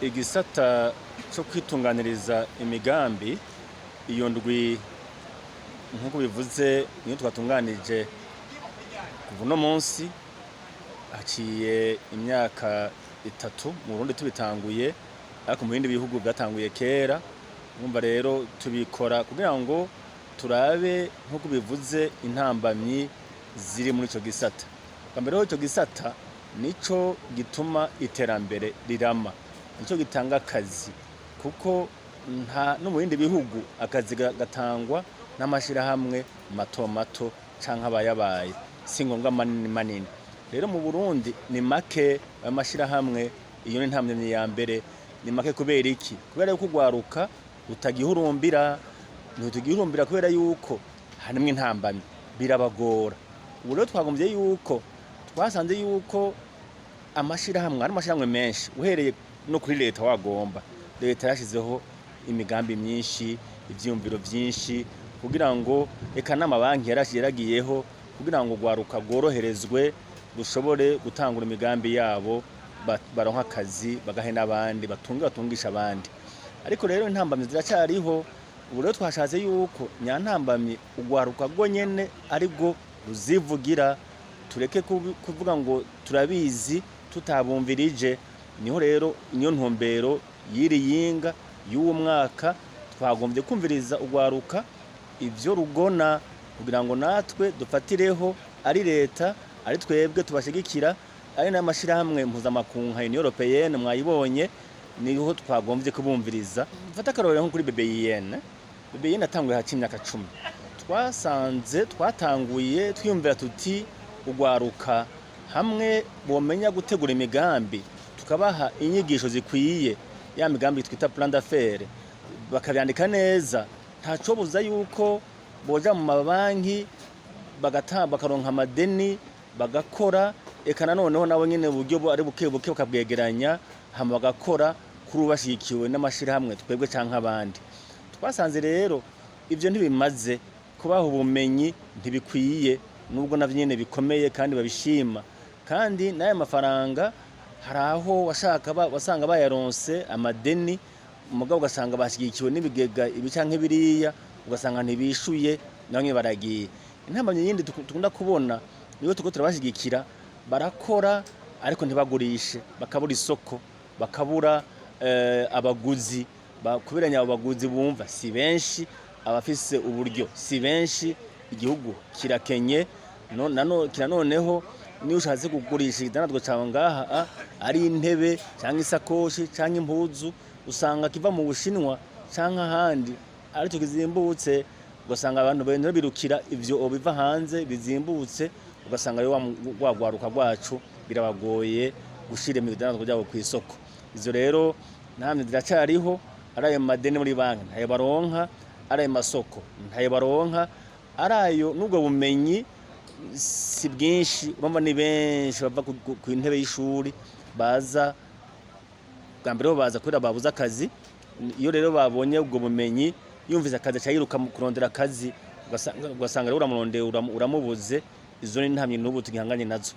Igisata cyo kwitunganiriza imigambi, iyo ndwi nk'uko bivuze niyo twatunganije kuva uno munsi. Haciye imyaka 3 mu Burundi tubitanguye, ariko mu bindi bihugu byatanguye kera. Urumva rero tubikora kugira ngo turabe, nk'uko bivuze, intambamyi ziri muri ico gisata. Bwa mbere ho, ico gisata nico gituma iterambere rirama, nico gitanga akazi, kuko nta no mu bindi bihugu akazi gatangwa n'amashirahamwe mato mato canke abayabaye, si ngombwa manini manini. Rero mu Burundi ni make ayo mashirahamwe. Iyo ni intambamyi ya mbere. Ni make kubera iki? Kubera yuko urwaruka rutagihurumbira, ntitugihurumbira kubera yuko harimwo intambamyi, birabagora. Ubu rero twagombye yuko twasanze yuko amashirahamwe ari amashirahamwe menshi, uhereye no kuri leta. Wagomba leta yashizeho imigambi myinshi, ivyiyumviro vyinshi, kugira ngo, eka n'amabanki yaragiyeho kugira ngo urwaruka rworoherezwe, rushobore gutangura imigambi yabo, baronke akazi, bagahe n'abandi, batunge, batungisha abandi. Ariko rero intambamyi ziracyariho. Ubu rero twashatse yuko nyantambamyi urwaruka rwo nyene aribwo ruzivugira, tureke kuvuga ngo turabizi tutabumvirije. Niho rero niyo ntumbero y'iri yinga y'uwo mwaka. Twagombye kumviriza urwaruka ivyo rugona, kugira ngo natwe dufatireho, ari leta, ari twebwe tubashigikira, ari n'amashirahamwe mpuzamakungu nka Union Européenne mwayibonye. Niho twagombye kubumviriza. Dufate akarorero nko kuri BBIN. BBIN yatanguye haca imyaka 10. Twasanze twatanguye twiyumvira tuti urwaruka hamwe bomenya gutegura imigambi, tukabaha inyigisho zikwiye, ya migambi twita plan d'affaires, bakabyandika neza, ntacobuza yuko boja mu mabanki bakaronka amadeni, bagakora. Eka nanoneho nabo nyene uburyo ari buke buke bakabwegeranya, hama bagakora kuri ubu bashigikiwe n'amashirahamwe, twebwe canke abandi. Twasanze rero ivyo ntibimaze kubaha ubumenyi, ntibikwiye, nubwo navyo nyene bikomeye kandi babishima. Kandi n'aya mafaranga hari aho washaka wasanga bayaronse amadeni, mugabo ugasanga bashigikiwe n'ibigega ibi canke biriya, ugasanga ntibishuye, nabo baragiye. Intambamyi yindi dukunda kubona niyo turiko turabashigikira, barakora ariko ntibagurishe, bakabura isoko, bakabura abaguzi. Kubera abo baguzi bumva si benshi, abafise uburyo si benshi, igihugu kirakenye. No, nano, kira noneho niyo ushatse kugurisha igidandazwa cawe ngaha, ari intebe canke isakoshi canke impuzu, usanga kiva mu Bushinwa canke ahandi aricyo kizimbutse, ugasanga abantu benda birukira ivyo biva hanze bizimbutse. Ugasanga rero wa rwaruka rwacu birabagoye gushira ibidandazwa byabo ku isoko. Izo rero namwe ziracariho: ari ayo madeni muri banki ntayo baronka, ari ayo masoko ntayo baronka, ari ayo n'ubwo bumenyi si bwinshi. Urumva ni benshi bava ku ntebe y'ishuri, baza bwa mbere bo baza kubera babuze akazi. Iyo rero babonye ubwo bumenyi, yumvise akazi aca yiruka mu kurondera akazi, ugasanga rero uramurondeye uramubuze. Izo ni intambamyi n'ubu tugihanganye nazo.